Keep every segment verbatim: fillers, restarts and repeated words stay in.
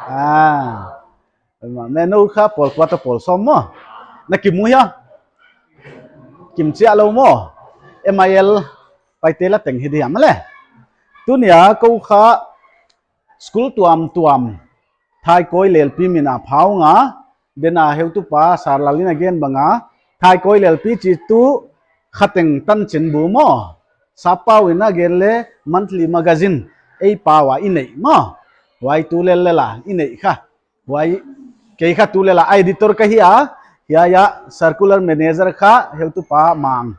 Ah, ma, me nou kha pawl kua toh pawl sawm maw? Na kimu hia? Kimchiah lou maw? M I L paite la teng hi diam le. Tunia kou kha school tuamtuam Thaikawi Leelpi min a phau nga, dena heutupa Sarlal in a gen banga, Thaikawi Leelpi chi tu kha teng tanchin bu maw? Sappau in a gen le monthly magazine ei pau a i neih maw? Huai tu lellel a i neih kha. Huai kei kha tu lellel a editor ka hi a, hiai a circular manager kha heutupa Mang,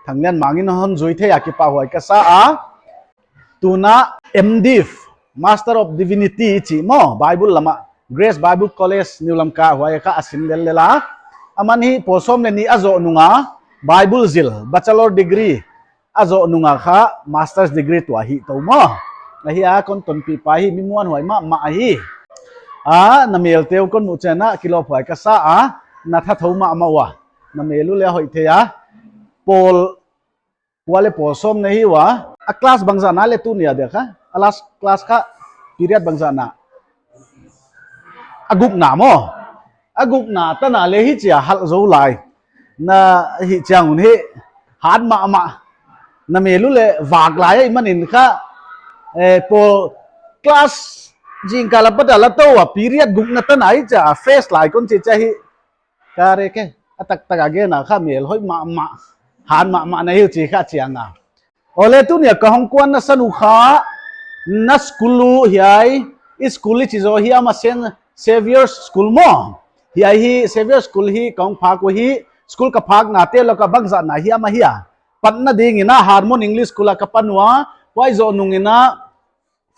Thanglian Mang in hon zui thei a kipahhuai ka sa a. Tuna M.Div, Master of Divinity chi maw, Bible lama, Grace Bible College, New Lamka huai kha a sin lellel a. Aman hi pawl sawm le nih a zoh nunga Bible zil, bachelor degree a zoh nunga kha master's degree tuah hi tou maw. Ahi a kon tonpih pa hi, mi muanhuai mahmah ahi. A, na mel teu kon muh chiangin kilawmhuai ka sa a, na thathou mahmah ua. Na mel uh le hoih thei a. Pawl kua le pawl sawm na hi ua. A class bangzah na le tunia dia kha? A last class kha period bangzah na? A gukna maw? A gukna tan a le hichia halh zou lai. Na hih chiang un hi hat mahmah. Na mel uh le vak lai ahihmanin kha, eh, pawl class zingkal apat a la tou a period gukna tan a hichia first lai kon chi chia hi. Ka re ke, a taktak a gen a kha mel hoih mahmah, han mahmah na hi uh chi kha chiang a. Awle, tunia ka hong kuanna san uh kha, na school uh hiai, i school i chi zaw hiam a Saint Xavier's School maw? Hiai hi Xavier's School hi ka hong phak uh hi, school ka phaknate lak a bangzah na hiam ahia. Patna dingin a Harmon English School a ka pan ua, huai zoh nungin a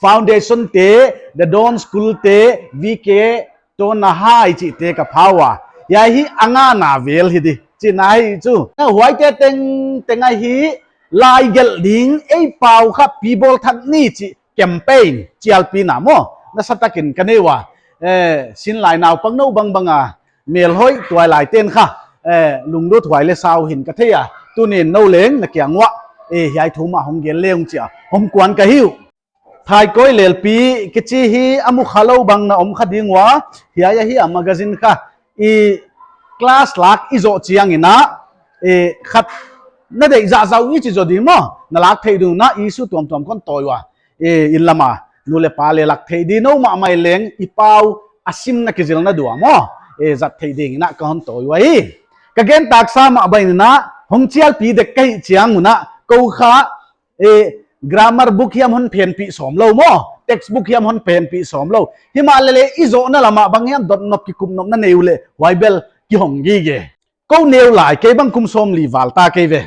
Foundation te, The Dawn School te, V K Tona High chihte ka pha ua. Hiai hi a ngana vel hi di, chihna hi chu. Huaite tengteng a hi lai gelh ding ei pau kha pi bawl thak ni chih campaign chialpina maw, nasatakin ka nei ua. Eh, sinlai naupang nou bangbang a mel hoih tuailai ten kha, eh, lunglut huai le sau hin ka thei a. Tunin nou leng na kiang uah, eh, hiai thu mah hong gen le ung chia hong kuan ka hi uh. Thaikawi Leelpi kichi hi a mu kha lou bang na om kha ding ua, hiai ahi a magazine kha. I class lak i zoh chiangin a, eh, khat na deih zahzah uh i chi zaw di maw, na lak theih ding un a issue tuamtuam kon tawi ua. Eh, inn lama nu le pa le lak theih di, nou mahmah leng i pau a sim na kizilna dua maw, eh, zat theih dingin a ka hon tawi ua hi. Ka gen taksa mah bangin a hong chialpi dek ka hih chiang un a, kou kha eh, grammar book hiam hon phenpih sawm lou maw, textbook hiam hon phenpih sawm lou. Himahleh le i zohna lamah bang hiam dotnop kikumnopna nei uleh huai bel kihong gige. Kou neu lai, kei bang kum sawmli val ta kei ve.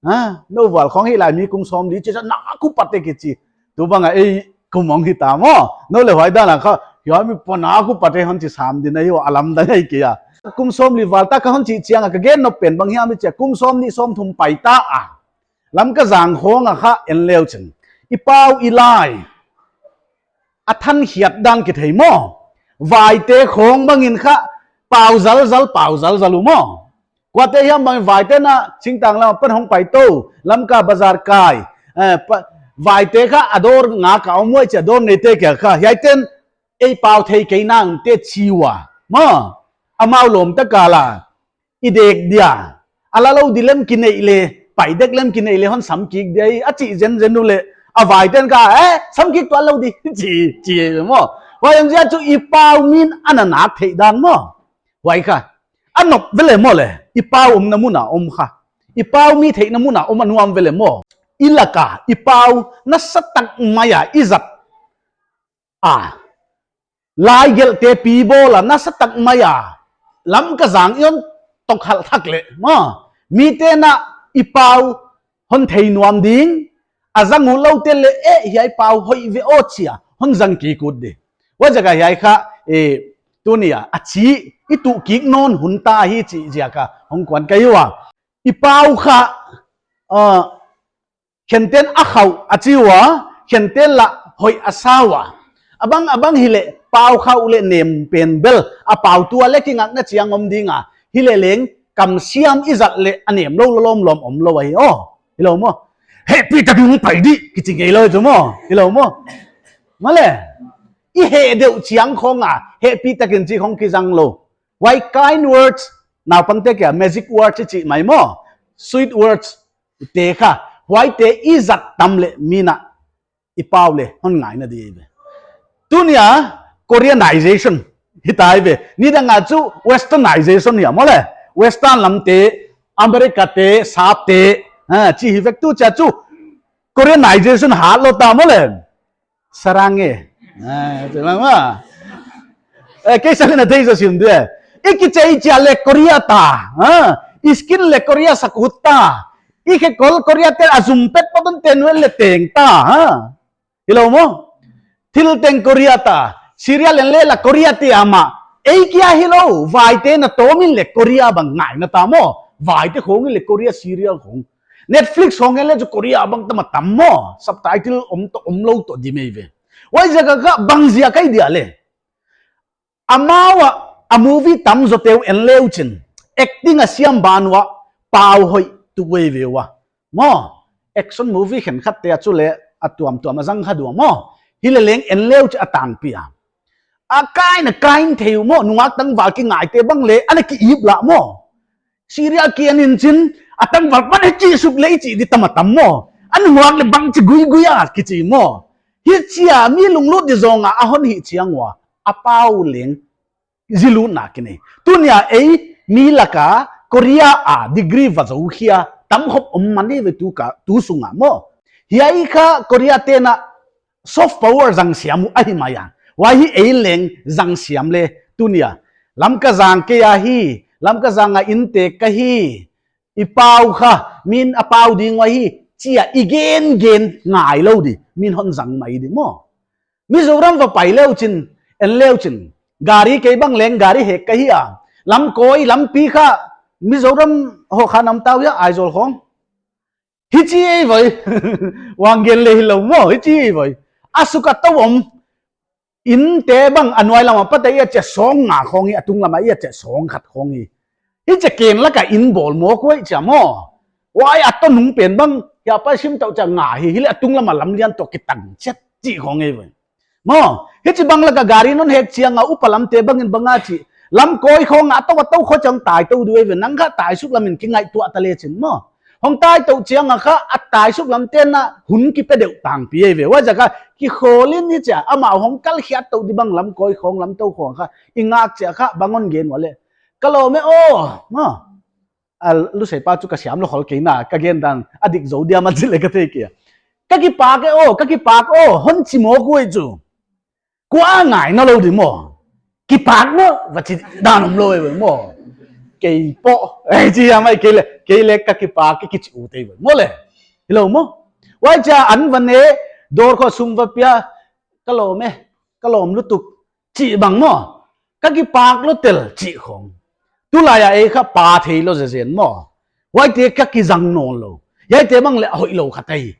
Ha, nou val khong hi lai mi kum sawmli chih sa na ku pate kichi. Tu bang a ei kum hong hi ta maw. Nou le huai dan a kha, hiai mi pana ku pate hon chi sam din a hi ua, a lamdang ahi kei a. Kum sawmli val ta ka hon chih chiang a ka gen nop pen bang hiam i chia, kum sawmnih sawmthum pai ta a. Lamka zang khawng a kha en leu chin, i pau i lai a thankhiat dan kithei maw? Vaite khawng bangin kha pau zalzal, pau zalzal uh maw? Kuate hiam bang vaite na singtang lam pan hong pai tou, Lamka bazar kai, eh, pa, vaite kha a dawr ngak a om uai chia, dawr neite kia kha, hiaiten ei pau thei kei nang te chi ua maw? Amau lawm ta kala i dek dia, a la lou di lem kineih le, pai dek lem kineih le hon sam kik dia i, a chih zenzen uleh a vaiten kha, eh, sam kik tuan lou di, chi, chi maw. Huai om zia chu i pau min a na nak theih dan maw? Huai kha a nop vele maw le, i pau omna mun a om kha, i pau mi theihna mun a om a nuam vele maw? I lak a i pau nasatak mai a i zat a, lai gelhte pi bawl a nasatak mai a Lamka zang i hon tawkhalh thak leh maw, mite'n a i pau hon thei nuam ding, a zang uh loute le, eh, hiai pau hoih ve aw chia hon zang kik ut di. Huaiziak a hiai kha, eh, tunia a chi i tuh kik nawn hun ta hi chih ziak a hong kuan ka hi ua. I pau kha, ah, khente'n a khauh a chi ua, khente'n lah hoih a sa ua. A bang a bang hileh pau khauh leh nem pen bel a pau tua le kingakna chiang om ding a, hileh leng kamsiam i zat leh a nem lou lawmlawm om lou ahi aw. Hilou maw? Hehpihtakin hong pai di kichi ngei lou chu maw? Hilou maw? Maw le? I heh deuh chiang khong a, hehpih takin chih khong kizang lou. Huai kind words, naupangte kia magic words i chih mai maw. Sweet words, te kha. Huaite i zat tam leh mi na i pau leh hon ngaina di ve. Tunia Koreanization hita ve. Nidang a chu Westernization hia maw le. Western lamte, America te, Sap te, ha, chih hi vek tu chia chu Koreanization hat lou ta maw le. Sarang e. Ah, tu lang ma. Eh, kei sa le na thei sa sim de. I kichei chia le Korea ta. Ha? I skin le Korea sak hut ta. I khe kol Korea te a zum pet pa ton te nuel le teng ta. Ha? Hilou maw? Thil teng Korea ta. Serial en le la Korea te ama. Ei kia hilou. Vai te na tomin le Korea bang ngaina ta maw. Vai te khong le Korea serial khong. Netflix khong en le chu Korea bang tama tam maw. Subtitle om to om lou to di mai ve. Huaiziak a kha bang ziak ahi dia le. Amau a, a movie tam zote uh en le uchin. Acting a siam ban ua pau hoih tu ve ve ua. Maw, action movie khenkhat te a chu le a tuamtuam a zang kha dua maw. Hi le leng en le uchin a tangpi a. A kaina kain thei uh maw, nungak tangval kingaite bang le, ana ki ip lah maw. Serial ki en in chin, a tangval pan he chi suk le i chi di tama tam maw. A nungak le bang chi gui gui a ki chi maw. Hi chia mi lunglut di zong a, a hon hi chiang ua, a pau leng, zi lutna ki nei. Tunia ei, mi laka, Korea a, degree va zou hia, tam khop om man nei ve tu ka, tu sunga maw. Hiai kha Korea te na, soft power zang siam uh ahi mai a. Huai hi ei leng zang siam le tunia. Lamka zang kei ahi, Lamka zang a inntek ka hi. I pau kha, min a pau ding ua hi, chia i gen gen ngai lou di, min hon zang mai di maw. Mizoram va pai le uchin, en le uchin. Gari kei bang leng gari hek ka hi a. Lamkoi, lampi kha, Mizoram ho kha nam tau hia, Aizawl khong. Hi chi ei voi. Wang gen le hilou maw, hi chi ei voi. A suk a tou om. Innte bang a nuai lama pat a i a chia sawng nga khong hi, a tung lama i a chia sawng khat khong hi. Hi chia ken laka inn bawl maw kuai chia maw. Huai a tou nung pen bang, hia pa sim tou chia nga hi, hi le a tung lama lamlian toh kitang chet chi khong ei voi. Maw, hichi bang laka gari non hek chiang a upa lamte bangin bang a chi. Lamkoi khong a tou a tou kho chang tai tou duai ve nang kha tai suk lamin kingaihtuah ta le chin maw. Hong tai tou chiang a kha a tai suk lamte na hun kipe deuh tangpi ei ve. Huaiziak a ki kholin hi chia amau hong kal khiat tou di bang lamkoi khong lam tou khong kha i ngak chia kha bang hon gen ua le. Ka lawm e aw, maw. A lusei pa chu ka siam lou khol kei na, ka gen dan a dik zou diam a chi le ka thei kei a. Ka kipak e aw, ka kipak aw, hon chi maw kuai chu. Kua ngaina lou di maw. Kipak maw, va chi dan om lou ei ve maw. Kei poh, ei chi a mai kei le, kei le ka kipak, kei kichi u tei ve maw le. Hilou maw. Huai chia an va ne, dawr khong sum va pia, ka lawm e, ka lawm lutuk, chi bang maw. Ka kipak lou tel, chi khong. Tulai a ei kha pa thei lou zezen maw. Huaite ka kizang nawn lou. Hiaite bang le hoih lou kha tai.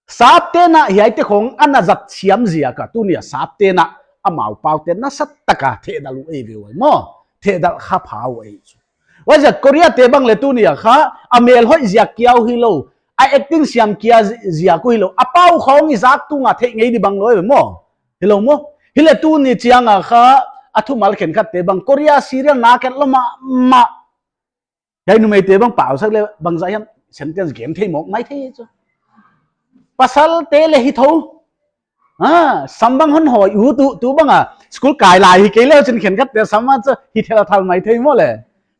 Sapte na hiaite khong ana zat siam ziak a tunia sapte na amau paute na sat taka thehdal uh ei ve uai maw. Thehdal kha pha uh ei chu. Huaiziak Korea te bang le tunia kha a mel hoih ziak kia uh hilou. A acting siam kia zi-, ziak uh hilou. A pau khong i zak tunga theih ngei di bang lou ei ve maw. Hilou maw. Hi le tuni chiang a kha a thumal khenkhat te bang Korea serial na ken lou mahmah. Hiai numeite bang pau sak le bangzah hiam sentence gen thei mawk mai thei chu. Pasal te le hi thou. Ha, sam bang hon hoi u tu, tu bang a school kai lai hi kei le chin khenkhat te sam a chu hi thel thal mai thei maw le.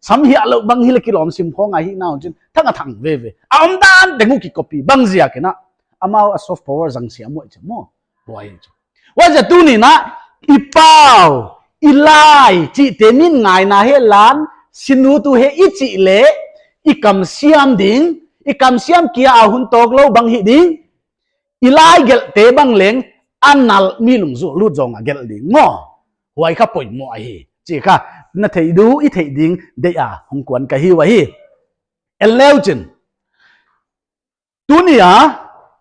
Sam hi a lou bang hi le kilawm sim khong a hi na chin thang a thang veve. A om dan deng uh ki copy bang ziak in a. Amau a soft power zang siam uh chu maw. Huai chu. Huaiziak tuni na, i pau, i lai, chihte min ngaina hi lan, sinu tu hi i chih le, i kam siam ding, i kam siam kia a hun tawk lou bang hi ding, i lai gelhte bang leng, a nal mi lungzul lut zong a gelh ding maw. Huai kha poimoh ahi. Chi kha, na theih du, i theih ding, deih a, hong kuan ka hi uai hi. En le uchin. Tunia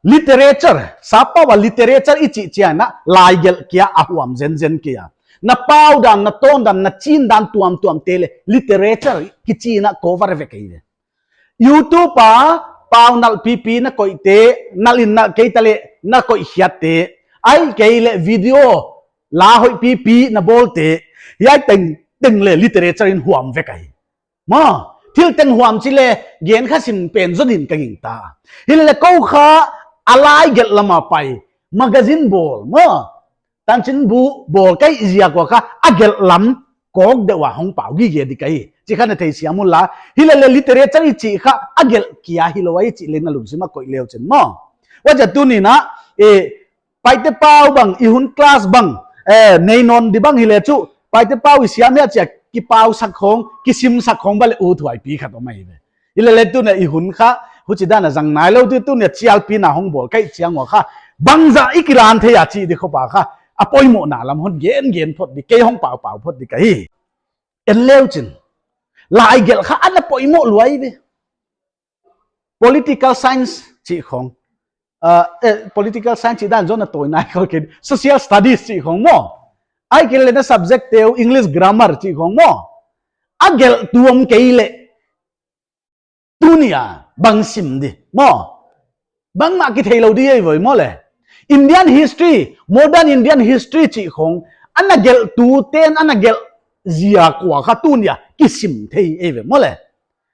literature, sappau a literature i chih chiang a, lai gelh kia a huam zenzen kia. Na pau dan, na tawn dan, na chin dan tuamtuam te le literature kichi in a cover vek ei ve. YouTube a pau nalh pipi na koih te, nalh in nalh kei ta le na koih khiat te. Ahihkeileh video la hoih pipi na bawlte, hiai tengteng leh literature in huam vek ahi. Maw, thil teng huam chih leh gen kha sim pen zaw din ka gingta. Hileleh kou kha a lai gelh lam a pai, magazine bawl, maw, tanchinbu bawl ka hih ziak ua kha a gelh lam kawk deuh a hong pau gige di ka hi. Chih kha na theisiam unla. Hileleh literature i chih kha a gelh kia hilou ahi chih leng na lungsim a koih leuchin maw. Huaiziak tuni'n a, eh, Paite pau bang, i hun class bang, eh, nei nawn di bang hileh chu, Paite pau i siam hia chia kipausak khong, kisimsak khong bang leh ut huai pi khat om ahi ve. Hileleh tuni'n i hun kha, huchidan a zang nailou di tuni'n chialpina hong bawl ka hih chiang ua kha, bangzah i kilan thei a chih di khop a kha, a poimohna lam hon gen gen phot di, kei hong pau pau phot di ka hi. En leuchin. Lai gelh kha ana poimoh lua ahi ve. Political science chih khong. Ah, eh, political science chih dan zaw na tawi nai khol kei. Social studies chih khong maw. Ahihkeileh na subject te uh English grammar chih khong maw. A gelhtu om kei leh. Tuni'n a, bang sim di. Maw. Bangmah kitheilou di ei voi maw leh. Indian history, modern Indian history chih khong. Ana gelhtute'n, ana gelh ziak ua kha tuni'n a, kisim thei ei ve maw leh.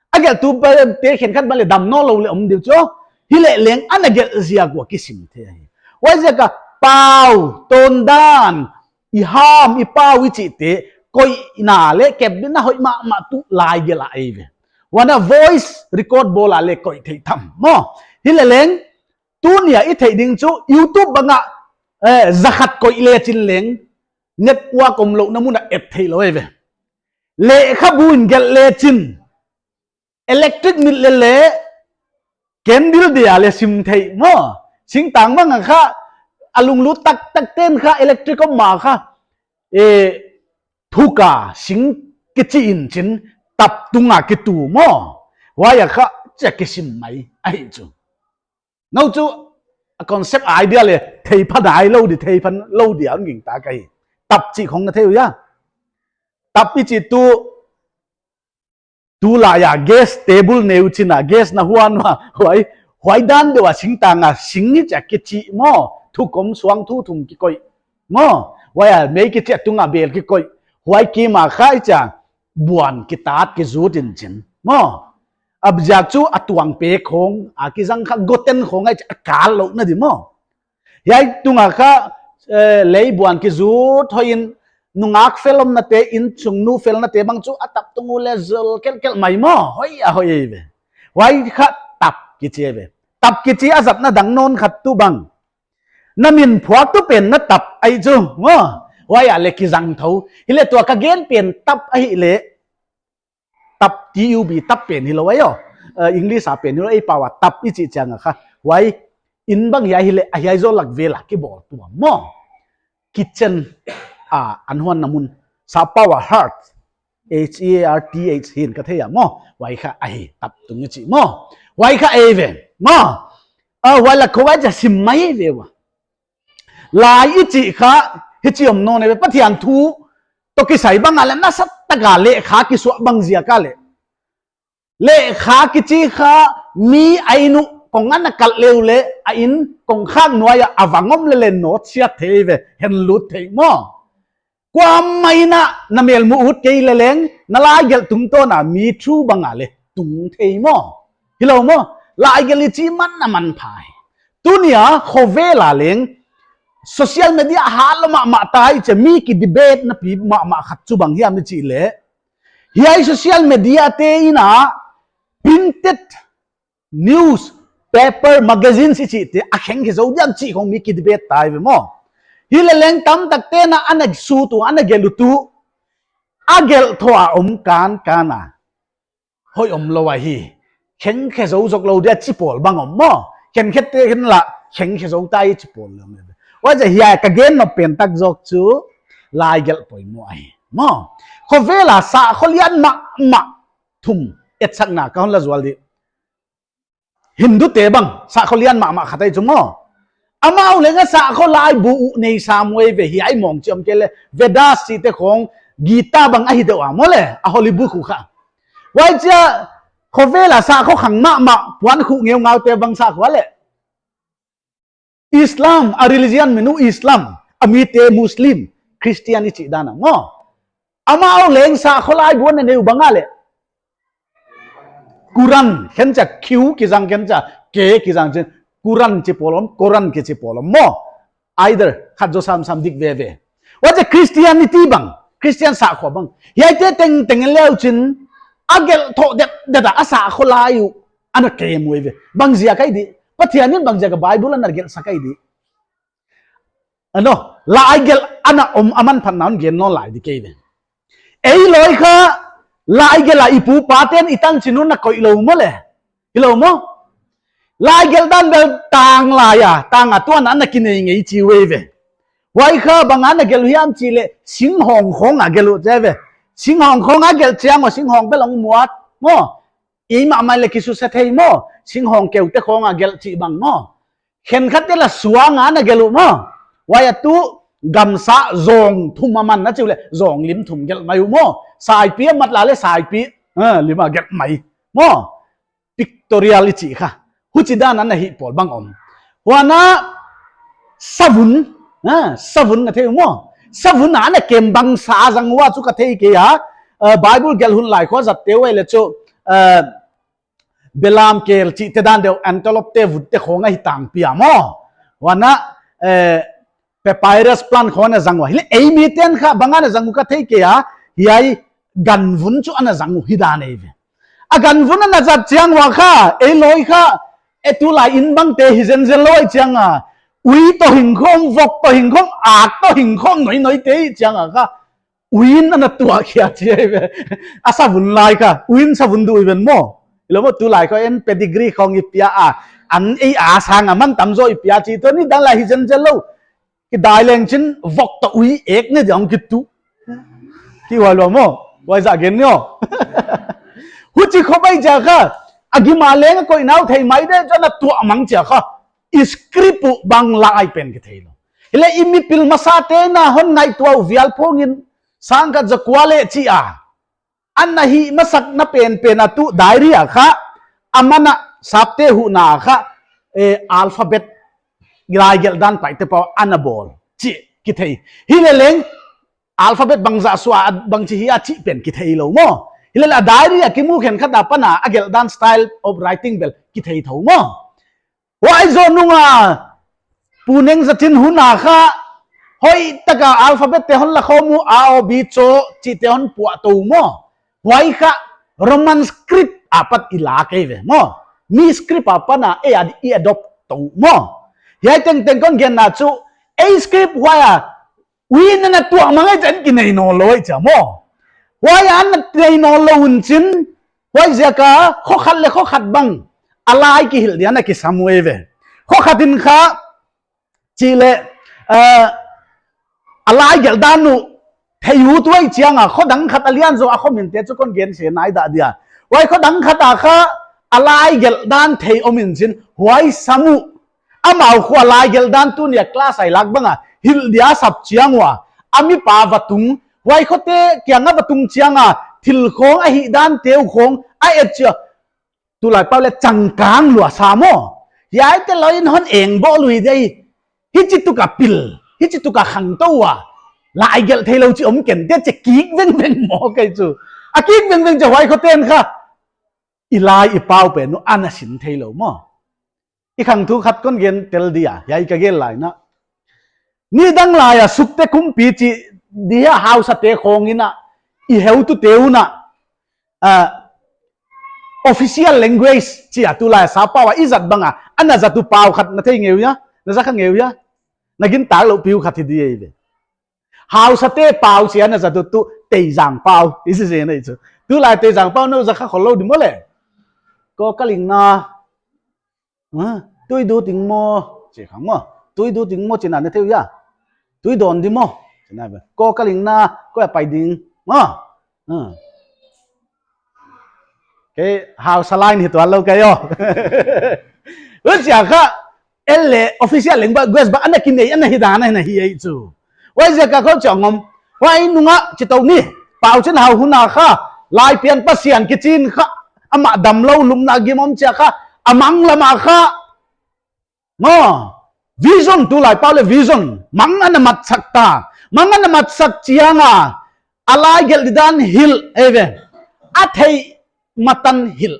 A gelhtu bang te khenkhat bang leh dam nawnlou leh om di uh chu. Hileleng ana gelh ziak ua kisim thei ahi. Huaiziak a pau, tondan, i ham, i pau, i chihte, koihna leh kepbitna hoih mahmah tuh lai gelh a ei ve. Huan a voice record bawl a leh koih theih tham. Maw, hileleng, tuni'n a i theih ding chu, YouTube bang a, eh, zakhat koih lechin leng, network omlouhna mun a et theilou ei ve. Lehkhabu in gelh lechin, electric mit leleh, candle dia leh sim thei maw. Singtang bang a kha, a lunglut taktakte'n kha, electric om ma kha. Eh, thuka, sing kichi in chin, tap tung a kitu maw. Huai a kha, chia kisim mai, ahi chu. Nou chu, a concept idea leh, theipha nailou di, theipha lou di, a hon gingta ka hi. Tap chih khong na thei uh hia. Tap i chih tuh, tulai a gas table neu chin a, gas na huan ua, huai, huai dan deuh a singtang a, sing ni chia kichi maw, thukom suangthu thum kikoih. Maw, huai a mei kichi a tung a bel kikoih. Huai kim a kha chia, buan kitat kizut in chin. Maw, a ziak chu a tuang pek khong, a kizang kha goten khong a chia a kal louhna di maw. Hiai tung a kha, eh, lei buan kizut hoih in nungak fel omna te, innsung nu felna te bang chu a tap tung uleh zol kelkel mai maw, hoih a hoih ei ve. Huai kha tap kichi ei ve. Tap kichi a zatna dang nawn khat tuh bang. Na min phuak tuh pen na tap ahi chu, maw. Huai a leh kizang thou. Hileh tua ka gen pen tap ahihleh. Tap, T U B, tap pen hilou ahi aw. Eh, English a pen hilou, ei pau a tap i chih chiang a kha. Huai, in bang hiai hileh, a hiai zaw lak vel a kibawl tuam maw. Kitchen, a, an huanna mun. Sappau a hearth, H E A R T H hi'n ka thei a maw. Huai kha ahi, tap tung i chih maw. Huai kha ei ve, maw. A, huai lak khong a chia sim mai ve ua. Lai i chih kha, hichi om nawn ei ve, Pathian thu toh kisai bang a leh nasatak a lehkha kisuah bang ziak a leh. Lehkha kichi kha mi a inn uh kong ana kalh leh uleh a inn kongkhak nuai a a vang om leleh nawtsiat thei ve, henlut thei maw. Kuamah in a na mel mu ut kei leleng, na lai gelh tungtawn a mi thu bang a leh tung thei maw. Hilou maw, lai gelh i chih man a manpha hi. Tuni'n a khovel a leng, social media hat lou mahmah ta hi chia mi ki debate na pi mahmah khat chu bang hiam i chih leh. Hiai social media te in a printed news, paper, magazine i chihte, a khengkhe zou diam chih khong mi ki debate ta hi ve maw. Hileleng tamtakte'n a ana sut uh, ana gelh uh tuh, a gelh thou a om kankan a. Hoih omlou ahi. Khengkhe zou zok lou dia chi pawl bang om maw. Khenkhatte khen lah, khengkhe zou ta hi chi pawl lou. Huaiziak hiai ka gen nop pen tak zok chu, lai gelh poimoh ahi. Maw. Khovel a sakhaw lian mahmah thum etsakna ka hon la zual di. Hindu te bang, sakhaw lian mahmah khat ahi chu maw. Amau leng a sakhaw laibu uh nei sam uh ei ve hiai mawng chiam kei leh, Vedas chihte khong, Gita bang ahi deuh a maw leh, a holy book uh kha. Huai chia, khovel a sakhaw khang mahmah, puan khuh ngeungau te bang sakhaw leh. Islam, a religion min uh Islam, a mite Muslim, Christian i chih dan a maw. Amau leng sahkhua laibu a na nei uh bang a leh Quran, khenchia Q kizang, khenchia K kizang chin, Quran chi pawl om, Quran kichi pawl om maw. Either khat zaw samsam dik veve. Huaiziak Christianity bang, Christian sahkhua bang, hiaite tengteng leuchin a gelh thoh detdet a, a sahkhua lai uh ana kem uh ve. Bangziak ahi di? Pathian in bangziak a Bible ana gelhsak ahi di? Ano, laigelh ana om a manphatna hon gen nawn lai di kei ve. Ei lawi kha, laigelh a i pu paten i tanchin un a koih lou maw le. Hilou maw? Laigelh dan bel tang lai a, tang a tuan ana kinei ngei chi uh ve. Huai kha bang ana gelh uh hiam chih leh singhawng khawng a gelh uh chi ve. Singhawng khawng a gelh chiang ua singhawng bel hong muat maw. Eimah mai leh kisuse thei maw. Singhawng keute khawng a gelh chih bang maw. Khenkhat te la suang a ana gelh uh maw. Huai a tu gamsa zawng thum a man na chi uh leh zawng lim thum gelh mai uh maw. Saipi a mat lai leh saipi, ah, lim a gelh mai maw. Pictorial i chih kha. Huchi dan ana hih pawl bang om. Huan a savun, ah, savun na thei uh maw. Savun a ana kem bangsa zang ua chu ka thei kei a. Ah, Bible gelh hun lai khua zatte uh ahi leh chu, ah, belam kel chihte dan deuh, antelope te, vut te khawng ahi tangpi a maw. Huan a, eh, papyrus plant khawng ana zang ua. Hileh ei miten kha bang ana zang uh ka thei kei a, hiai ganvun chu ana zang uh hi dan ei ve. A ganvun ana zat chiang ua kha, ei lawi kha, e tulai in bangte hi zenzen lou chiang a, ui toh hing khawm, vok toh hing khawm, ak toh hing khawm, noinoi te chiang a kha, uiin ana tuah khia chi ei ve. A savun lai kha, uiin savun duh i ven maw. Hilou maw, tulai kha en pedigree khawng i pia a, an ei a sang a man tam zaw i pia chi, tua nidang lai hi zenzen lou. Kidai leng chin vok toh ui ek ne diang kitu. Ki huai lua maw, huai zah gen ni aw. Huchi khop ahi chia kha, a gim a leng a koih nau thei mai de, chu ana tuah mang chia kha. I script uh bang lai pen kithei lou. Hileh i mipil masate na hon ngaihtuah uh vial phungin, sangkhat zakua leh chi a, ana hih masakna penpen a tu diary a kha, a man a sapte huhna kha, eh, alphabet laigelh dan paite pau ana bawl chih kithei. Hileh leng alphabet bangzah suah, bangchi hi a chih pen kithei lou maw. Hileh leng a diary a kimu khenkhat a pan a, a gelh dan style of writing bel kithei thou maw. Huai zoh nung a, Pu Neng Za Chin hun a kha, hoihtak a alphabet te hon la khawm uh, A, O, B, cho chihte hon puah tou maw. Huai kha Roman script apat i la kei ve maw. Mi script a pan a, ei a i adopt tou maw. Hiai tengteng kon genna chu, ei script huai a, uiin ana tuah mang ei chan kinei nawn lou ei chia maw. Huai ana nei nawn lou un chin, huaiziak a khokhat leh khokhat bang a lai kihilh dia ana kisam uh ei ve. Khokhat in kha, chih leh, eh, a laigelh dan uh thei uh tuai chiang a, khodang khat a lian zaw a khominte chu kon gen se nai dah dia. Huai khodang khat a kha a laigelh dan thei om in chin, huai sam uh. Amau khua laigelh dan tuni a class a i lak bang a hilh dia sap chiang ua, a mipa va tung, huai khote kiang a va tung chiang a, thil khawng a hih dante uh khawng a et chia, tulai pau leh changkang lua sa maw. Hiaite lawi in hon eng bawl uh hi dei. Hichituk a pil, hichituk a khangtou ua, laigelh thei lou chi om ken te chi kik vengveng maw kei chu. A kik vengveng chia huai khoten kha i lai i pau pen uh ana sin thei lou maw. I khangthu khat kon gen tel dia, hiai ka gel lai na. Nidang lai a Sukte Kumpi chi dia hausate khawng in a, i heutute un a, ah, official language chi a tulai a sapau a i zat bang a, ana zat uh pau khat na thei ngei uh hia, na za kha ngei uh hia, na gintak louh pi uh khat hi di ei ve. Hausate pau chi ana zat uh tu Teizang pau, i chi zen ei chu. Tulai Teizang pau na uh za kha khol lou di maw le. Ko ka ling na, ah, tui du ting maw, chi khang maw. Tui du ting maw, chi na na thei uh hia. Tui dawn di maw, chi na ve. Ko ka ling na, ko a pai ding maw. Ah. Kei Hausa line hi tuan lou kei aw. Huchia kha, ei leh official language bang ana kinei, ana hi dan, ana hi ei chu. Huaiziak a khol chiang om. Huai nung a chi tou ni. Pau Chin Hau hun a kha, Laipian Pasian kichi in kha, amah damlou lupna gim om chia kha, a mang lam a kha, maw, vision tulai pau leh vision, mang ana matsak ta. Mang ana matsak chiang a, a lai gelh didan hilh, eive. A theih matan hilh.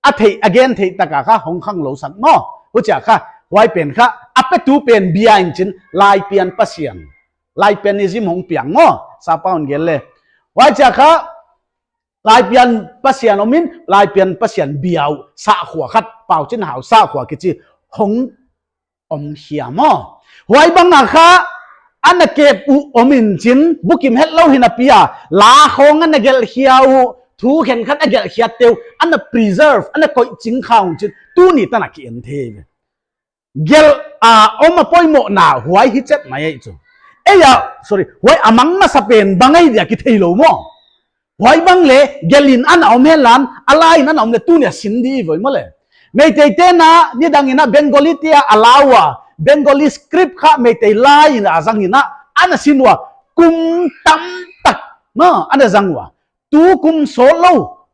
A theih, a gen theih tak a kha hong khanglou sak maw. Huchia kha, huai pen kha, a petu pen bia in chin, Laipian Pasian. Laipianism hong piang maw. Sapa hon gen le. Huai chia kha, Laipian Pasian om in, Laipian Pasian bia uh, sahkhua khat, Pau Chin Hau sahkhua kichi, hong om hia maw. Huai bang a kha, ana kep uh om in chin, bukim hetlou hi napi a, la khong ana gelh hia uh, thu khenkhat a gelh hiatte uh, ana preserve, ana koih ching kha uh chin, tuni tan a ki en thei. Gelh a om a poimohna huai hi chet mai ei chu. Ei a, sorry, huai a mang masa pen bang ei dia ki theilou maw. Huai bang le, gelh in ana om henla, a lai in ana om le tuni a sin di voi maw le. Meitei te'n a, nidang in a Bengali te a la ua, Bengali script kha Meitei lai in a zang in a, ana sin ua, kum tamtak, maw, ana zang ua. Tu kum sawtlou,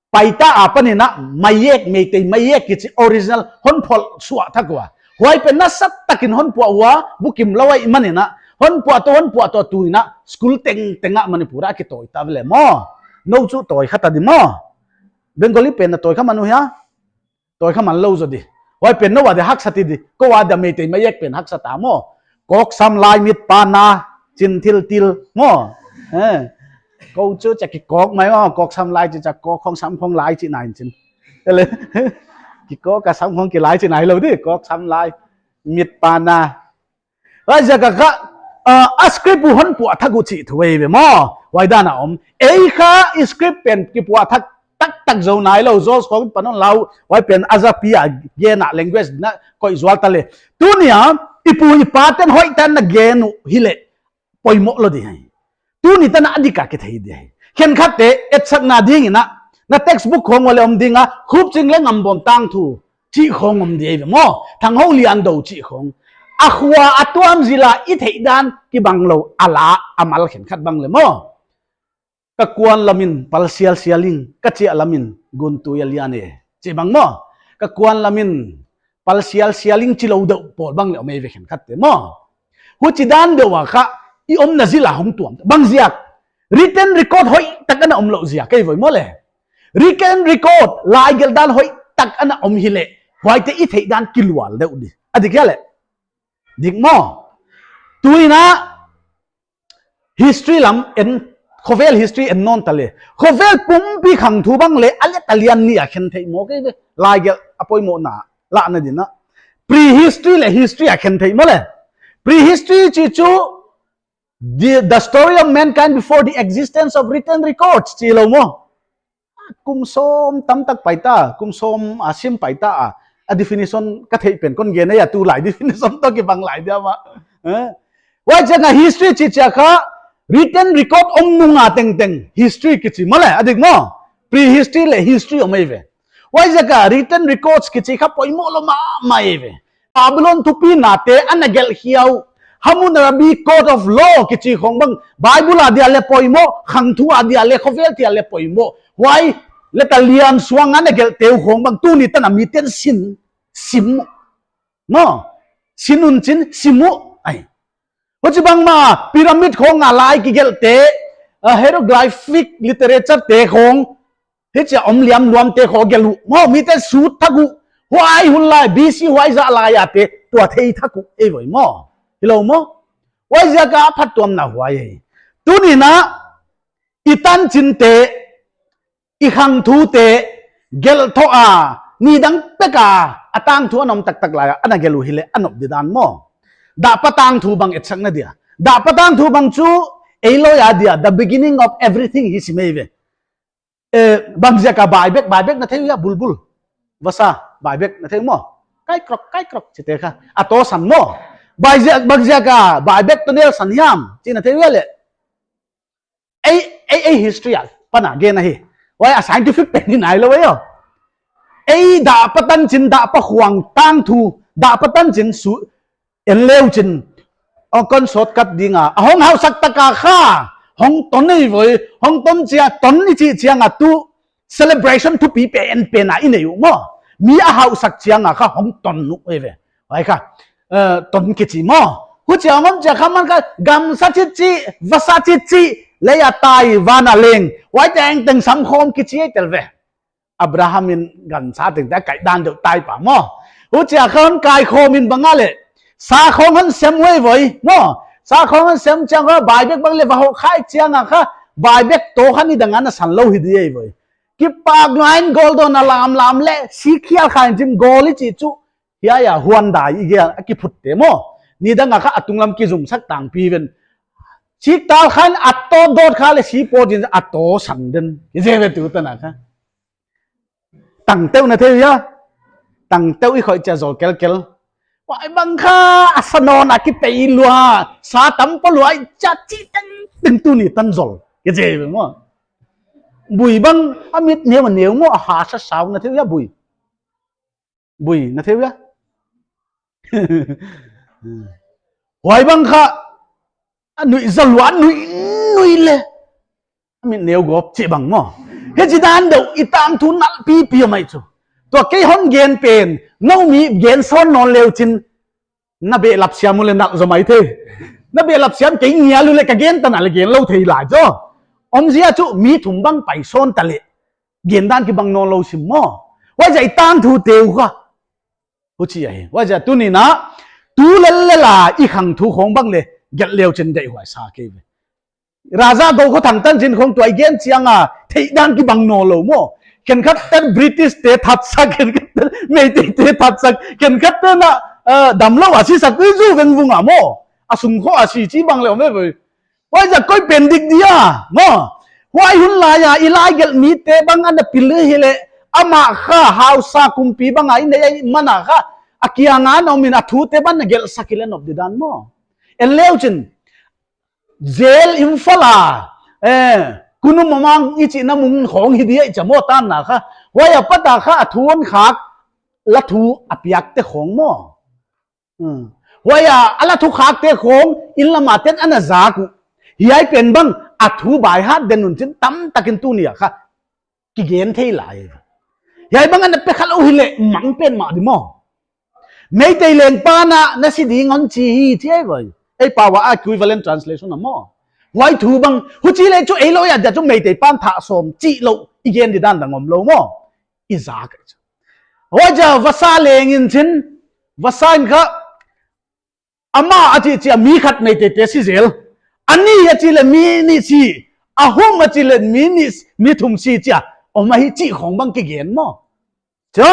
paita apan in a, mayek, Meitei mayek kichi original hon phuah suah thak ua. Huai pen nasatakin hon phuah ua, bukim lou ahihman in a, hon phuah toh, hon phuah toh tu in a, school tengteng a Manipur a kitawi ta ve le maw. Nou chu tawi kha ta di maw. Bengali pen na tawi kha man uh hia. Tawi kha man lou zaw di. Huai pen nou a di haksa ti di. Kou a di Meitei mayek pen haksa ta maw. Kawk sam lai mit pa na, chin thil til maw. Eh. Kou chu chia kikawk mai maw, kawk sam lai chi chia kawk khong sam khong lai chi nai chin. Ele. Kikawk a sam khong ki lai chi nai lou di, kawk sam lai. Mit pa na. Huaiziak a kha, ah, a script uh hon phuah thak uh chih thu ei ve maw. Huai dan a om. Ei kha i script pen ki phuah thak taktak zou nai lou, Josh khong pan hon la uh. Huai pen a zapi a gen a language na koih zual ta le. Tuni a, i pu i pa te'n hoih tan na gen uh hi le. Poimoh lou di hi. Tuni tan a dik a ki thei di hi. Khenkhat te, etsakna ding in a. Na textbook khong ua le om ding a, Khupching le Ngambawm tangthu. Chih khong om di hi ve maw. Thanghou Liandou chih khong. A khua a tuam zil a i theih dan kibang lou a la a mal khenkhat bang le maw. Ka kuan lam in pal sialsial ing, ka chiah lam in guntui a lian e. Chih bang maw. Ka kuan lam in pal sialsial ing chi lou deuh pawl bang le om ei ve khenkhat te maw. Huchi dan deuh a kha i omna zil a hong tuam. Bang ziak. Written record hoih tak ana om lou ziak ei voi maw le. Written record, lai gelh dan hoih tak ana om hi le. Huaite i theih dan kilual deuh di. A dik hia le. Dik maw. Tu in a history lam en, khovel history en nawn ta le. Khovel pumpi khangthu bang le, a let a lian nih a khen theih maw kei ve. Lai gelh a poimohna, lahna din a. Prehistory le history a khen theih maw le. Prehistory chih chu, the, the story of mankind before the existence of written records, chi lou maw. Kum sawm tamtak paita, kum sawm a sim paita a, a definition ka theih pen kon gen a, tulai definition toh kibang lai dia maw. Eh? Huaiziak a history chih chia kha, written record om nung a tengteng, history kichi maw le, a dik maw? Prehistory le history om ei ve. Huaiziak a written records kichi kha poimoh lou mahmah ei ve. Babylon thupina te ana gelh hia uh. Hammurabi Code of Law kichi khong bang. Bible a dia le poimoh, khangthu a dia le, khovel thil a le poimoh. Huai, let a lian suang ana gelh te uh khong bang. Tuni tan a mite'n sin, sim uh. No? Sin un chin, sim uh. Ai. Huchibang maw, pyramid khong a lai kigelh te, ah, hieroglyphic literature te khong. Hichia om liam luam te khong gelh uh. Maw, mite'n sut thak uh. Huai hun lai, B C huai zah lai a te, tua thei thak uh. Ei voi maw. Hilou maw. Huaiziak a phattuamna huai hi. Tuni in a, i tanchin te, i khangthu te, gelh thoh a, nidang pek a, a tangthu ana om taktak lai a, ana gelh uh hi le, a nop di dan maw. Dahpa tangthu bang etsakna dia. Dahpa tangthu bang chu, ei lou a dia, the beginning of everything hi sim ei ve. Eh, bangziak a baibek, baibek na thei uh hia bulbul. Vasa, baibek na thei uh maw. Kai krok, kai krok, chi te kha. A to san maw. Bangziak, bangziak a baibek toh nel san hiam, chi na thei uh hia le. Ei, ei, ei history a, pan a gen ahi. Huai a scientific pen hi nai lou ei aw. Ei dahpa tanchin, dahpa khuang tangthu, dahpa tanchin su, en leu chin, ong kon shortcut ding a, a hong hausak tak a kha, hong ton ei voi, hong ton chia, ton i chih chiang a tu, celebration thupi pen pen a i nei uh maw. Mi a hausak chiang a kha, hong ton uh ei ve. Huai kha, eh, ton kichi maw. Huchia ngam chia kha man kha gamsa chitchi, vasa chitchi, lei a tai van a leng. Huaite tengteng sam khawm kichi tel ve. Abraham in gamsa tengteng a kai dan deuh tai pa maw. Huchia kha hon kaikhawm in bang a leh. Sa khawng hon sem uai voi maw. Sa khawng hon sem chiang kha bai bek bang leh va hoh khai chiang a kha. Bai bek toh kha nidang a na san lou hi di ei voi. Kipak nuain gol dawn a lamlam leh. Si khial kha in chim gol i chih chu. Hiai a huan dai i gel a kiphut te maw. Nidang a kha a tunglam kizumsak tangpi ven. Chik tal khan a toh dawt kha leh si pawt in a toh sang den. Kichi ve tu tan a kha. Tangteu na thei hia. Tangteu i khoih chia zol kelkel. Huai bang kha a sa nawn a kipei lua. Sa tam pah lua i chia chi tengteng tuni tan zol. Kichi ve maw. Bui bang a mit neu a neu maw a ha sa sau na thei hia bui. Bui, na thei hia? Huai bang kha, a nui zalua, nui, nui leh. A mit neu gawp chih bang maw. Hichi dan deuh, i tangthu nalh pipi a mai chu. Tua kei hon gen pen, nou mi gen sawn nawn leu chin. Na behlap siam uleh nalh zaw mai thei. Na behlap siam kei ngial uleh ka gen tan a leh gen lou thei lai zaw. Omzia chu mi thum bang pai sawn ta leh. Gen dan kibang nawn lou sim maw. Huaiziak i tangthu te uh kha. Huchi ahi. Huaiziak tuni na. Tu lel lel a i khang thu khawng bang leh. Gelh leu chin deihhuai sa kei ve. Raja Gou Khua Thang tanchin khawng tua i gen chiang a. Theih dan kibang nawn lou maw. Khenkhat ten British te thatsak, khenkhat ten Meitei te thatsak, khenkhat ten a, eh, damlou a sisak i zu vengvung a maw. A sung khawng a si chi bang leh om ve. Huaiziak koi pen dik dia, maw. Huai hun lai a, i lai gelh mite bang ana pil hi leh, amah kha, hausa kumpi bang a, i nei a i man a kha, a kiang a na om in a thute bang na gelhsak i leh nop di dan maw. En leu chin, jail Imphal a, eh, Kunu Mamang i chihna mun khawng hi dia i chia maw tan na kha. Huai a pat a kha, a thu hon khak, la thu a piak te khawng maw. Hmm. Huai a, a la thu khak te khawng, inn lam a ten ana zak uh. Hiai pen bang, a thu by heart den un chin tamtak in tuni a kha. Kigen thei lai. Hiai bang ana pe kha lou hi leh, mang pen mah di maw. Meitei leng pa na, na si ding hon chi hi, chi ei voi. Ei pau a equivalent translation a maw. Huai thu bang, huchi leh chu ei lou a dia chu Meitei pan thah sawm, chi lou, i gen di dan dang om lou maw. I zak. Huaiziak vasa leng in chin, vasa in kha, amah a chih chia mi khat Meitei te si zel. A ni a chih leh mi nih si. A hum a chih leh mi nih, mi thum si chia. Om ahi chih khawng bang kigen maw. Chia.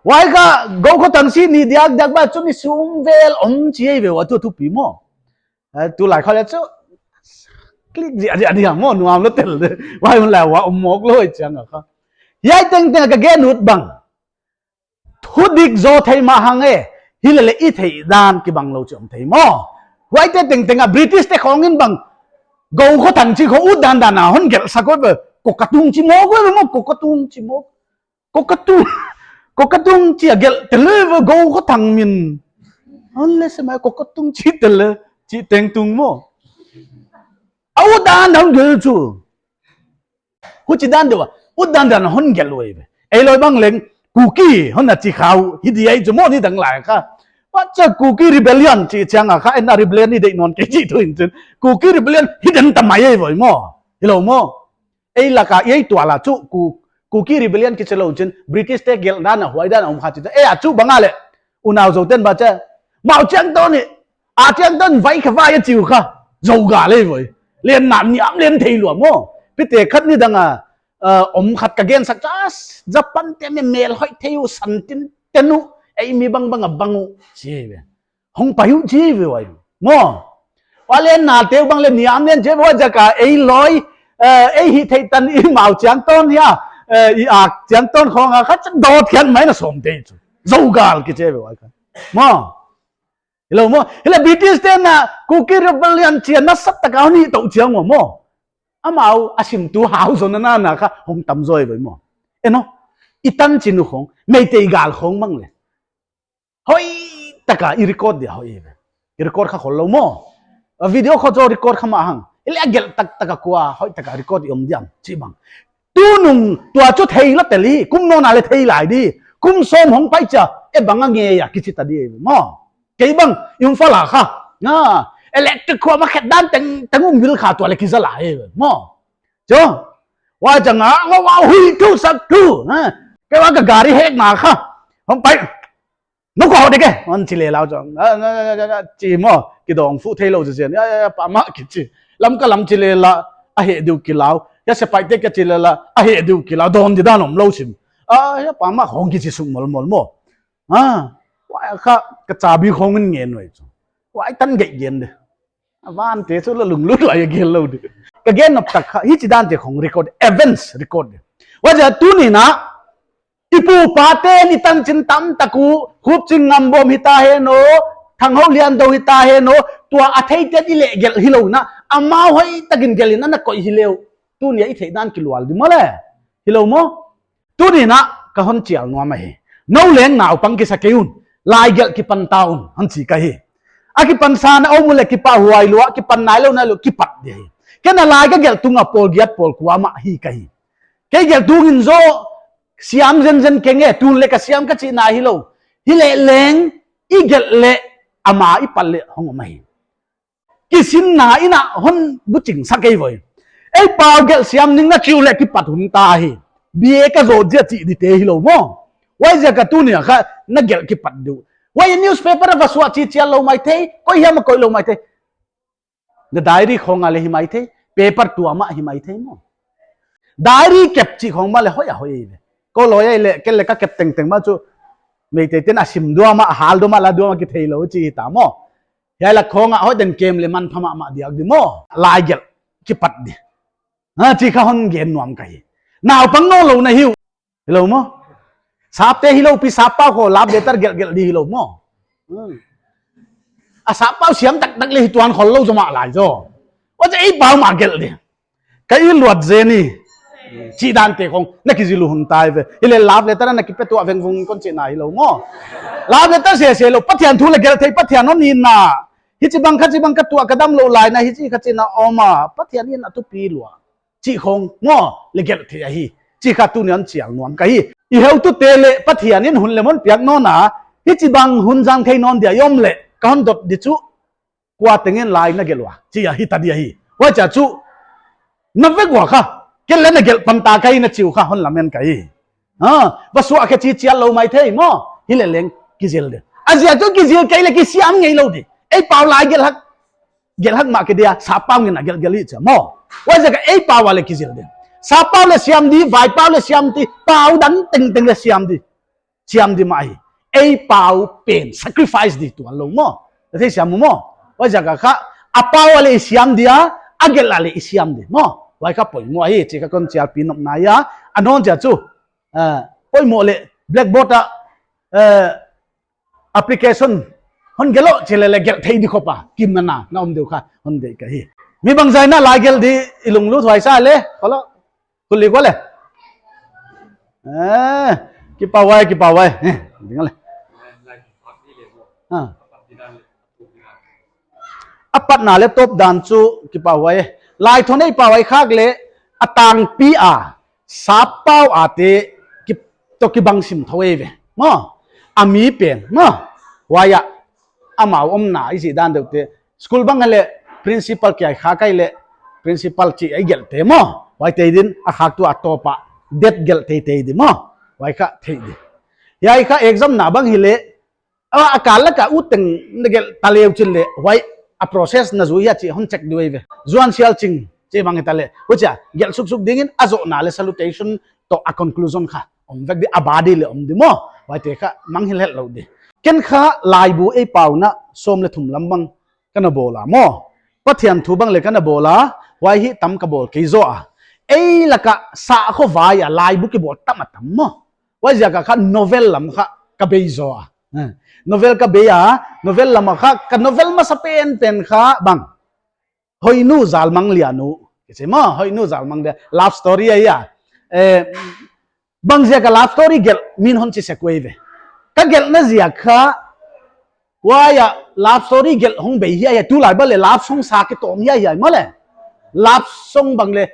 Huai kha Gou Khua Thang si ni diak diak bang chu ni sum vel om chi ei ve ua tu thupi maw. Eh, tu lai kha leh chu. Klik zia zia dia maw nuam lou tel de. Huai hun lai ua om mawk lou chiang a kha. Hiai tengteng ka gen ut bang. Thudik zaw thei mah hang e, hi leh leh i theih dan kibang lou chi om thei maw. Huaite tengteng a British te khawng in bang, Gou Khua Thang chi khawng ut dandan a hon gelhsak uh ve, Kokatung chi mawk uh ve maw, Kokatung chi mawk. Kokatung, Kokatung chi a gelh tel uh ve Gou Khua Thang min. Hon leh se mai Kokatung chi tel leh, chi tengtung maw. A ut dan hon gelh chu. Huchi dan deuh a, ut dandan hon gelh uh ve. Ei loi bang leng, Kuki, hon na chi kha uh, hi di ei chu maw nidang lai kha. Huaiziak Kuki Rebellion chi chiang a kha, en a rebellion i deih nawn kei chi thu in chin. Kuki Rebellion hi den ta mai ei voi maw. Hilou maw. Ei lak a, ei tual a chu, Ku, Kuki Rebellion kichi lou chin, British te gelh dan a, huai dan a om kha chi ta. Ei a chu bang a leh, unau Zou ten bang chia, Mao Chiang Ton hi, A Chiang Ton vai kha vai a chi uh kha. Zou gal ei voi. Len nam niam len thei lua maw. Pite khat nidang a, eh, om khat ka gensak chia, Japan te mi mel hoih thei uh san tin ten uh. Ei mi bangbang a bang uh. Chi ve. Hong pai uh chi ve uai. Maw. Huai len na te uh bang leh niam len chi ve huaiziak a ei loi, eh, ei hihtheih tan i Mao Chiang Ton hia, eh, i A Chiang Ton khawng a kha chia dawt khian mai na sawm te chu. Zou gal kichi ve uai kha. Maw. Hilou maw, hileh British te'n Kuki Rebellion chia nasatak a hon hih tou chiang ua maw. Amau a simtu hau zaw na na kha hong tam zaw ei voi maw. En aw, i tanchin uh khawng, Meitei gal khawng mang leh. Hoihtak a i record dia hoih ve. I record kha khol lou maw. A video khawng zaw record kha mah hang. Hileh a gelh taktak a kua, hoihtak a record i om diam, chi bang. Tunung tua chu thei la tel hi, kum nawn a leh thei lai di. Kum sawm hong pai chia, e bang a ngei a kichi ta di ei ve maw. Kei bang, Imphal a kha. Na, electric khua ma khet dan teng, teng um vil kha tua le kiza lai, maw. Cho, wa chang a, wa, wa, hui thu sak thu, ha. Kei wa ka gari hek na kha. Hong pai, nu ko de ke, hon chi le lau chang. Na, na, na, na, na, chi maw, kidong fu thei lou chi chen. Ya, ya, ya, pa ma ki chi. Lam ka lam chi le la, a he diu ki lau. Ya sepai te ka chi le la, a he diu ki lau. Don di dan om lou sim. A, ya pa ma hong ki chi suk mol mol maw. Ha, wa kha, ka chabi khong in ngen wai chu. Wa i tan gei gen de. A van te chu la lunglut lai gen lou de. Ka gen nop tak kha, hichi dan te khong record, events record de. Wa ja tuni na, i pu pa te ni tan chin tam taku, Hupching Ngambom hi ta he no, Thanghou Liandou hi ta he no, tua a thei te i le gelh hi lou na, amau hoi takin gelh in ana koih hi leu. Tuni a i thei dan kilual di maw le. Hi lou maw? Tuni na ka hon chial nuam ahi. Nou leng naupang kisa kei un. Lai gelh kipan ta un. Hon chi ka hi. A kipan sa na om le kipahhuai lua, kipan nai lou nai lou, kipat di hi. Ken a lai ka gelh tung a pawl giat pawl kua mah hi ka hi. Kei gelh tung in zaw, siam zenzen keng e, tun le ka siam ka chi na hi lou. Hi le leng, i gelh le, ama i pat le, hong om ahi. Kisinna in a hon buching sak ei voi. Ei pau gelh siam ning na chiu le kipat hun ta hi. B A ka zo zia chi di te hi lou maw. Wai zia ka tuni a kha na gelh kipat diu. Wai newspaper a va suah chi chial lou mai thei. Koi hiam a koih lou mai thei. Na diary khong a le hi mai thei. Paper tua mah hi mai thei maw. Diary kep chi khong mah le hoi a hoi ei ve. Ko loi ei le, ken le ka kep tengteng mah chu. Meitei ten a sim dua mah, a hal dua mah, la dua mah ki thei lou chi hi ta maw. Hiai la khong a hoih den kem le man pha mahmah diak di maw. Lai gelh kipat di. Ha, chi kha hon gen nuam ka hi. Naupang nawn lou na hi uh. Hi lou maw. Sap te hi lou pi sap pau kho love letter gelh gelh di hi lou maw. Hmm. A sap pau siam taktak le hi tuan khol lou zaw mah lai zaw. Wa cha ei pau mah gelh di. Ka i luat zen i. Chi dan te khong, na kizil hun tai ve. Hi le love letter na kipe tuah vengvung kon chi na hi lou maw. Love letter se se lou, Pathian thu le gelh thei, Pathian hon in na. Hichi bang kha chi bang ka tuah ka dam lou lai na, hichi kha chi na om a. Pathian in a thupi lua. Chi khong maw, le gelh thei ahi. Chi kha tuni a hon chial nuam ka hi. I heutu te le Pathian in hun le mun piak nawn a. Hichi bang hun zang thei nawn dia i om le, ka hon dot di chu. Kua tengin lai na gelh ua. Chi a hi ta di a hi. Wa cha chu. Na vek ua kha. Ken le na gelh pan ta ka hi na chiu kha hon lamen ka hi. Ha, va suah khe chi chial lou mai thei maw. Hi le leng kizil de. A zia chu kizil kei le kisiam ngei lou di. Ei pau lai gelh hak. Gelh hak mah ke dia, sap pau ngen a gelh gelh i cha maw. Wa zia ka ei pau a le kizil de. Sap pau le siam di, vai pau le siam di, pau dang tengteng le siam di. Siam di mah hi. Ei pau pen, sacrifice di tuan lou maw. Thei siam maw. Wa zia ka kha, a pau a le i siam di a, a gelh a le i siam di maw. Wai kha poimoh hi, chi kha kon chial pi nop na ia, a non zia chu. Ah, poimoh le, blackboard a, eh, application, hon gelh o chi le le gelh thei di khop a, kim na na, na om deuh kha, hon deih ka hi. Mi bangzah in a lai gelh di, i lunglut huai sa le, kolo. Kuli ko le. Eh, kipahhuai, kipahhuai. Eh, ding le. Ha. A patna le tawp dan chu kipahhuai. Lai thon ei pau ei khak le a tangpi a, sap pau a te ki, to kibang sim thou ei ve. Maw, a mi pen, maw. Huai a, amau omna i chih dan deuh te. School bang le principal kia kha kai le principal chi ei gelh te maw. Huai te din a khak tu a tawp a det gelh teitei di maw. Huai kha thei di. Hiai kha exam na bang hi le a, a kal lak a ut teng na gelh ta leu chin le huai a process na zui hia chi hon check di ei ve. Zuan sial ching chi bang hi ta le. Huchia gelh suksuk dingin a zohna le salutation toh a conclusion kha. Om vek di a body le om di maw. Huai te kha mangngilh het lou di. Ken kha laibu ei pau na sawm le thum lam bang ka na bawl a maw. Pathian thu bang le ka na bawl a, huai hi tam ka bawl kei zaw a. Ei lak a sakhaw vai a laibu kibawl tam a tam maw. Huai ziak a kha novel lam kha ka bei zaw a. Eh, novel ka bei a, novel lam a kha, ka novel masa penpen kha bang. Hoihnu Zalmang Lianu. Kichi maw, Hoihnu Zalmang Lia, love story ahi a. Eh, bang ziak a love story gelh min hon chi sek ei ve. Ka gelhna ziak kha, huai a love story gelh hong bei hiai hiai, tulai bang le love song sa kitawm hiai hiai maw le. Love song bang le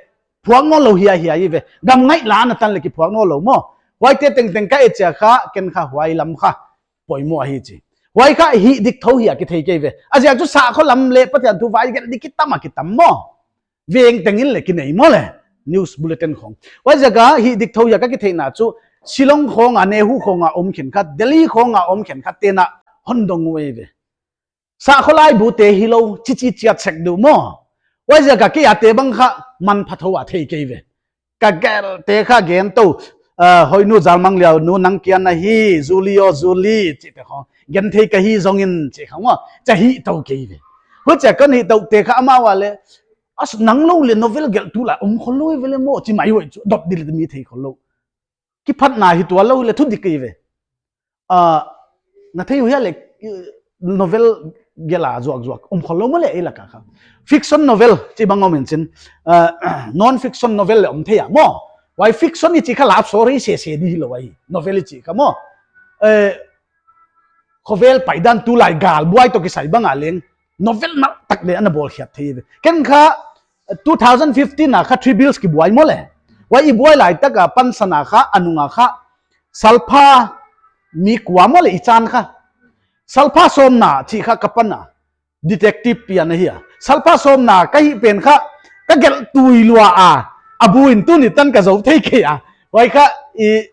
phuak nawn lou hiai hiai ve. Gam ngaihna tan le kiphuak nawn lou maw. Huaite tengteng ka et chiang kha, ken kha huai lam kha poimoh ahi chi. Huai kha hih dik thou hia kithei kei ve. A ziak chu sahkhua lam leh Pathian thu vai gelh di kitam a kitam maw. Veng tengin leh kinei maw leh. News bulletin khong. Huai ziak a hih dik thou hia ka kitheihna chu Shillong khong a, NEHU khong a om khenkhat, Delhi khong a om khenkhat te'n a hon dong uh ei ve. Sahkhua laibute hilou, chichi chiat sek di uh maw. Huai ziak a kei a te bang kha manpha thou a thei kei ve. Ka gelte kha gen tou, ah, Hoinu Zalmangliau nu nang kia na hi, Zuli aw Zuli, chihte khong. Gen thei ka hi zongin, chi khong maw. Cha hih tou kei ve. Huchia kon hih tou te kha amau a leh, as nang lou leh novel gelhtu la om khol lou ve leh maw, chi mai huai chu, dot di leh mi thei khol lou. Kiphatna hi tuan lou leh thu dik kei ve. Ah, na thei uh hia leh, eh, novel gelh a zuakzuak om khol lou maw leh ei lak a kha. Fiction novel chih bang om in chin, ah, non fiction novel leh om thei a maw. Huai fiction i chih kha love story sese di hilou ahi. Novel i chih kha maw. Eh, khovel paidan tulai gal buai toh kisai bang a leng novel nalh tak leh ana bawl khiat thei ve. Ken kha two thousand fifteen a kha Three Bills kibuai maw leh. Huai i buai lai tak a pansan a kha, a nung a kha, Salpha mi kua maw leh i chan kha. Salpha Sawmna chih kha ka pan a. Detective pian ahi a. Salpha Sawmna ka hih pen kha, ka gelh tui lua a. A bu in tuni tan ka zou thei kei a. Huai kha i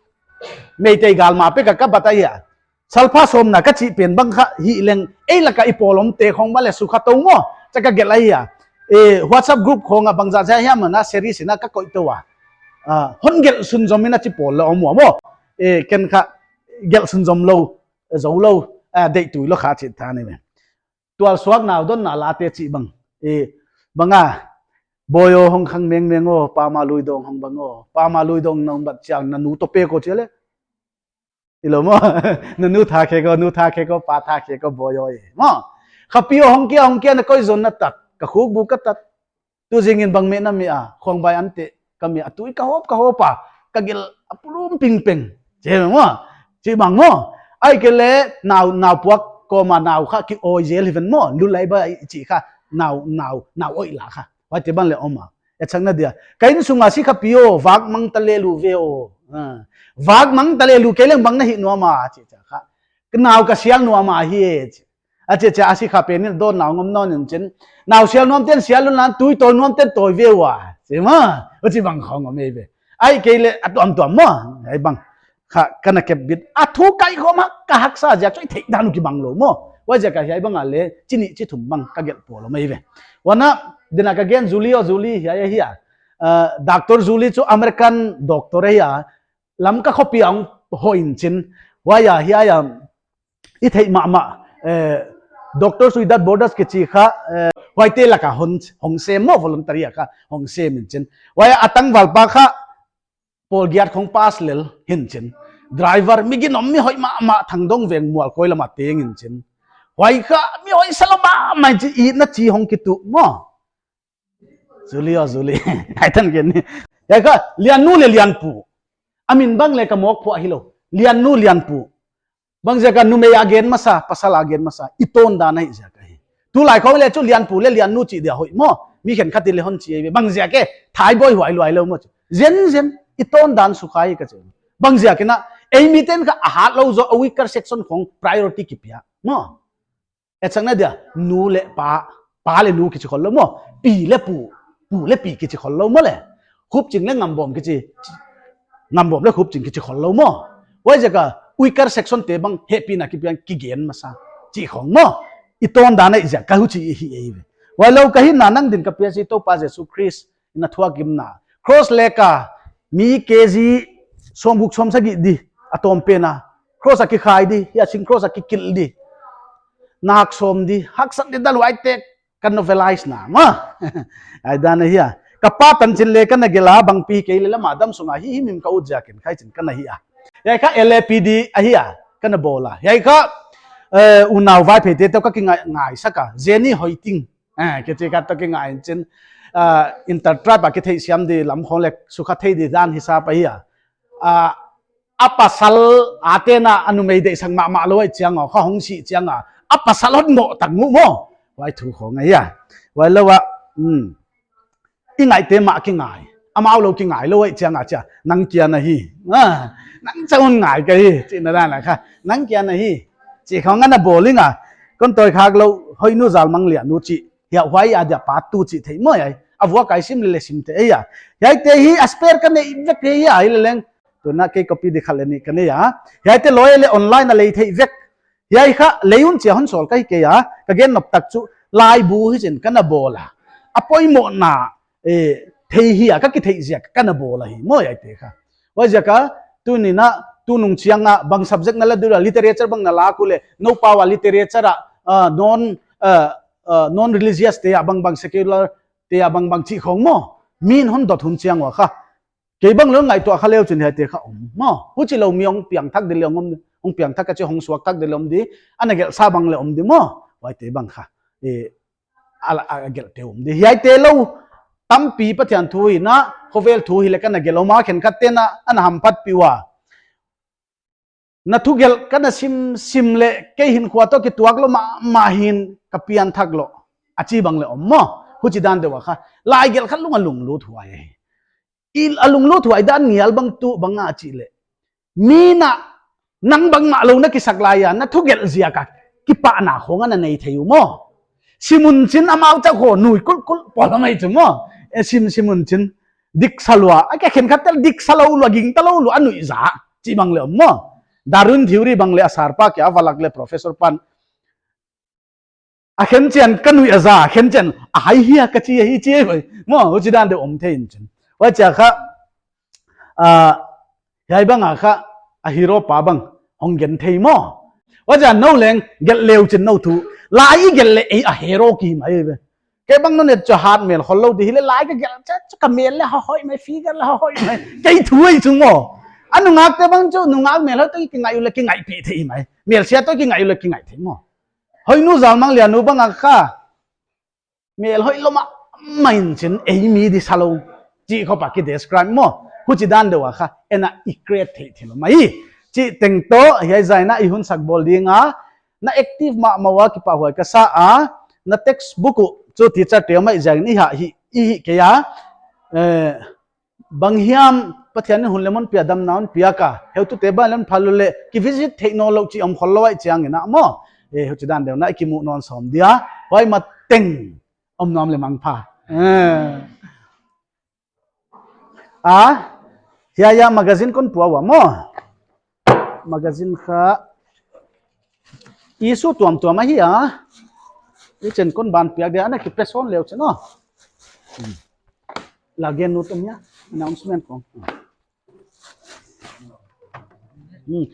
Meitei gal ma pek a ka bat ahi a. Salpha Sawmna ka chih pen bang kha hih leng ei lak a i pawl omte khong bang leh sukha tou maw. Cha ka gelh ahi a. Eh, WhatsApp group khong a bangzah zah hiam ana series in a ka koih tou a. Ah, hon gelh sunzom in a chi pawl leh om ua maw. Eh, ken kha gelh sunzom lou, zou lou, ah, deih tui lou kha chih tha ni ve. Tualsuak nau donna late chih bang. Eh, bang a, Bawi aw hong khang mengmeng aw, Pa Ma Lui Dawng hong bang aw, Pa Ma Lui Dawng nong bat chiang na nu toh pek aw chi leh. Hilou maw, na nu tha khek aw, nu tha khek aw, pa tha khek aw, bawi aw e. Maw, khapi aw hong kia, hong kia na koi zon na tat, ka khuk bu ka tat. Tu zingin bang meh na meh a, khuang bai an teh, ka meh a tui ka hawp, ka hawp a, ka gelh a pulum pingpeng. Chi maw, chi bang maw. Ahihkeileh nau, nau puak kawm a nau kha ki awi zel hi ven maw, lulai ba i chih kha, nau, nau, nau awi la kha. Huaite bang leh om a. Etsakna dia. Ka innsung a sikhapi aw, vak mang ta lel uh ve aw. Ah. Vak mang ta lel uh kei leng bang na hih nuam a, chih chia kha. Ka nau ka sial nuam a hi e, chi. A chih chia a sikha pen in dawn nau ngam nawn in chin. Nau sial nuam ten sial un lan tui tawi nuam ten tawi ve ua. Chi maw. Huchi bang khong om ei ve. Ahihkeileh a tuamtuam maw. Ei bang. Kha, ka na kep bit. A thu kai khawm a, ka haksa ziak chu i theih dan uh kibang lou maw. Huai ziak a hiai bang a leh, chi nih chi thum bang ka gelh pawl om ei ve. Huan a, din a ka gen Zuli aw Zuli hiai ahi a. Ah, Doctor Zuli chu American doctor ahi a. Lamka khopi a hong hoh in chin. Huai a hiai a, i theih mahmah, eh, Doctors Without Borders kichi kha, eh, huaite lak a hon, hong sem maw voluntary a kha, hong sem in chin. Huai a tangval pa kha, pawl giat khong pass lel hi in chin. Driver mi ginom mi hoih mahmah Thangdong Veng Mualkoi lam a teng in chin. Huai kha mi hoih sa lou mahmah in chin, itna chi hong kituh maw. Zuli aw Zuli. Ai tan gen ni. Hiai kha, Liannu leh Lianpu. A min bang leh ka mawk phuah hilou. Liannu Lianpu. Bang ziak a numei a gen masa, pasal a gen masa, i tawn dan ahih ziak ahi. Tulai khong leh chu Lianpu leh Liannu chih dia hoih maw. Mi khenkhat in leh hon chi ei ve. Bang ziak e, thai bawi huai luai lou maw chu. Zenzen, i tawn dan sukha hi ka chi. Bang ziak in a, ei miten kha a hat lou zaw, a weaker section khong priority kipia. Maw. Etsakna dia, nu leh pa, pa leh nu kichi khol lou maw. Pi leh pu, pu leh pi kichi khol lou maw leh. Khupching leh Ngambawm kichi, Ngambawm leh Khupching kichi khol lou maw. Huai ziak a, weaker section te bang hehpihna kipiang kigen masa. Chi khong maw. I tawn dan ahih ziak, ka huchi hi ei ve. Huai lou ka hinna nang din ka pia si Toupa Jesu Khrist in a thuak gimna. Cross leh ka, mi K G sawmguk sawmsagih di, a tawm pen a. Cross a kikhai di, hiai sing cross a kikilh di. Nak sawm di, haksat di dan huaite ka novelize na, maw. Ai dan ahi a. Ka pa tanchin leh ka na gelh a bangpi kei leh lam a damsung a hi himhim ka ut ziak in khai chin ka na hi a. Hiai kha L A P D ahi a, ka na bawl a. Hiai kha, eh, unau Vaiphei te toh ka kingai, ngai sak a. Jenny Hoiting. Eh, kichi khat toh kingai in chin. Ah, intertribe a kitheihsiam di lam khong leh sukha thei di dan hisap ahi a. Ah, a pasal a te'n a numei deihsak mahmah lou ahih chiang a, kha hong sih chiang a. A pasal hon ngoh tak uh maw. Huai thu khong ahi a. Huai lou a, hmm. I ngaihte mah kingai. Amau lou kingai lou ahih chiang a chia. Nang kia na hi. Ah, nang cha hon ngai ka hi. Chihna dan a kha. Nang kia na hi. Chih khong ana bawl ing a. Kon tawi khak lou, Hoihnu Zalmanglianu chih. Hiai huai a dia part two chih theih maw hiai. A vuak a i sim leh leh sim theih ahi a. Hiaite hi a spare ka neih vek hi a, hileleng. Tuin kei copy di khat leh nih ka nei a. Hiaite loi leh online a lei theih vek. Hiai kha lei un chia hon sawl ka hi kei a. Ka gen nop tak chu laibu hichi'n ka na bawl a. A poimohna, eh, thei hi a, ka kitheih ziak a ka na bawl ahi maw hiaite kha. Huaiziak a, tuni'n, tunung chiang a, bang subject na la ding ua, literature bang na lak uleh, nou pau a literature a, ah, non, ah, ah, non-religious te a bangbang, secular te a bangbang chih khong maw. Mi'n hon dot hun chiang ua kha. Kei bang lou ngaihtuah kha leu chin hiaite kha om maw. Huchilou mi hong piangthak di leh om, hong piangthak ka chi hong suakthak di leh om di, ana gelhsa bang leh om di maw. Huaite bang kha. Eh, a, a, a gelhte om di. Hiaite lou, tampi Pathian thu hi'n, khovel thu hileh ka na gelh om a, khenkhatte'n ana hamphatpih ua. Na thugelh ka na sim, sim leh, kei hinkhua toh kituak lou mahmah hi'n ka pianthak lou. A chi bang leh om maw. Huchi dan deuh a kha. Lai gelh khat lung a lunglut huai ahi. I a lunglut huai dan ngial bang tuh bang a chih leh. Mi'n nang bangmah lou na kisak lai a, na thugelh ziak a kipahna khong ana nei thei uh maw. Sim un chin amau chauh khong nui kulkul pawl a mai chu maw. Eh, sim, sim un chin. Diksa lua, a kia khenkhat tel diksa lou lua, gingta lou lua, a nuihza. Chih bang leh om maw. Darwin theory bang leh a sarpa kia a va lak leh professor pan. A khenchian ka nuih a za, khenchian a hai hia ka chi hi chi hi. Maw, huchi dan deuh om thei in chin. Huaichia kha, ah, hiai bang a kha, a hero pa bang, hong gen thei maw. Huaichia nou leng, gelh leu chin nou thu. Lai i gelh leh ei a hero ki mai ve. Kei bang nou neu chu hat mel khol lou di hileh lai ka gelh chiah chu ka mel leh hoih mai, figure leh hoih mai. Kei thu ei chu maw. A nungakte bang chu, nungak mel hoih toh kingai uleh kingaihpih thei mai. Melsia toh kingai uleh kingai thei maw. Hoihnu Zalmanglianu bang a kha. Mel hoih lou mahmah in chin ei mi di sa lou. Chih khop a ki describe maw. Huchi dan deuh a kha. Ei na i create thei thei lou mai. Chih teng toh, hiai zah in i hun sak bawl ding a. Na active mahmah ua kipahhuai ka sa a. Na textbook uh chu teacher te mai ziak in i ha hi, i hi kei a. Eh, Bang hiam Pathian in hun leh mun pia, damna hon piak a, heutute bang leng phal uleh, ki visit theih nawnlou chih om khol lou ahih chiangin maw. Eh, huchi dan deuh in i kimuh nawn sawm dia, huai mateng om nuam leh mangpha. Eh. Ah, hiai a magazine kon pua ua maw. Magazine kha issue tuamtuam ahi a. I chen kon ban piak dia, ana kipe sawn leu chin aw. Hmm. La gen nu tum ya, announcement kong. Hmm.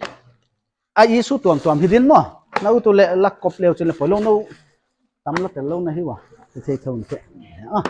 A issue tuamtuam hi din maw. Na ut uleh lak kop leu chin leh poilou nou. Tam la tel lou na hi ua. Thei thei thou in te. Ah.